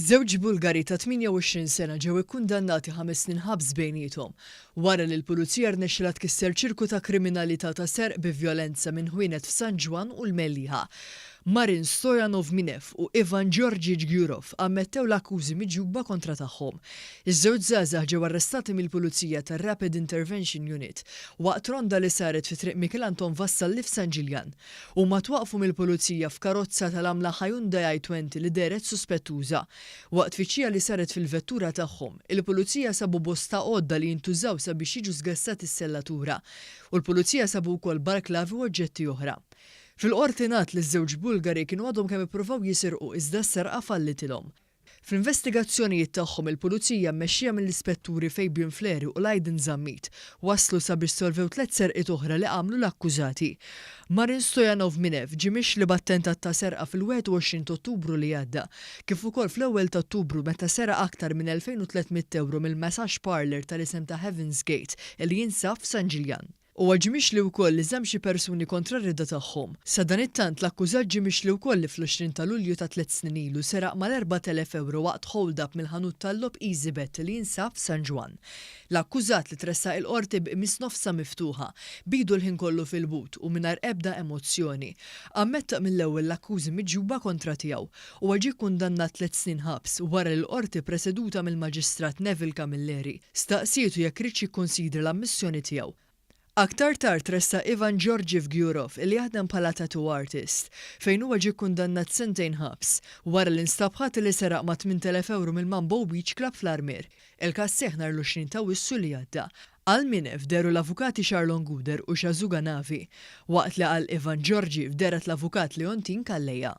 Żewġ Bulgari ta' 28 sena ġew ikkundannati ħames snin ħabs bejniethom wara li l-Pulizija rnexxilha tkisser ċirku ta' kriminalità ta' serq bi vjolenza minn ħwienet f'San Ġwann u l-Mellieħa. Marin Stoyanov Minev u Ivan Georgievich Gyurov ammettew l-akkużi miġjuba kontra tagħhom. Iż-żewġ żgħażagħ ġew arrestati mill-Pulizija tar-Rapid Intervention Unit waqt ronda li saret fi Triq Mikiel Anton Vassalli f'San Ġiljan. Huma twaqqfu mill-Pulizija f'karozza tal-għamla Hyundai i20 li dehret suspettuża. Waqt tfittxija li saret fil-vettura tagħhom, il-Pulizija sabu bosta għodda li jintużaw sabiex jiġu sgassati s-sellatura u l-Pulizija sabu wkoll balklavi u oġġetti oħra. Fil-Qorti ngħad li ż-żewġ Bulgari kienu għadhom kemm ippruvaw jisirqu iżda s-serqa fallitilhom. Fl-investigazzjonijiet tagħhom il-Pulizija mmexxija mill-Ispetturi Fabian Fleri u Lydon Zammit waslu sabiex solvew tliet serqiet oħra li għamlu l-akkużati. Marin Stoyanov Minev ġie mixli b'attentat ta' serqa fil-21 ta' Ottubru li għadda, kif ukoll fl-ewwel ta' Ottubru meta seraq aktar minn 2,300 ewro mill-massage parlour tal-isem ta' Heaven's Gate li jinsab f'San Ġiljan. Huwa ġie mixli wkoll li żamm xi persuni kontra r-rieda tagħhom. Sadanittant, l-akkużat ġie mixli wkoll li fl-20 ta' Lulju ta' tliet snin ilu seraq mal-4,000 ewro waqt hold-up mill-ħanut tal-logħob Easybet li jinsab f'San Ġwann. L-akkużat li tressaq il-Qorti b'qmis nofsha miftuħa, b'idu l-ħin kollu fil-but u mingħajr ebda emozzjoni, ammetta mill-ewwel l-akkużi miġjuba kontra tiegħu. Huwa ġie kkundannat tliet snin ħabs wara li l-Qorti preseduta mill-Maġistrat Neville Camilleri staqsietu jekk riedx jikkunsidra l-ammissjoni tiegħu. Aktar tard tressaq Ivan Georgiev Gyurov li jaħdem bħala tattoo artist, fejn huwa ġie kkundannat sentejn ħabs, wara li nstab ħati li seraq ma' 8,000 ewro mill-Mambo Beach Club fl-Armier. Il-każ seħħ nhar l-20 ta' Awwissu li għadda. Għal Minev dehru l-avukati Charlon Gouder u Shazu Ganavi, waqt li għal Ivan Georgiev dehret l-avukat Leontine Calleja.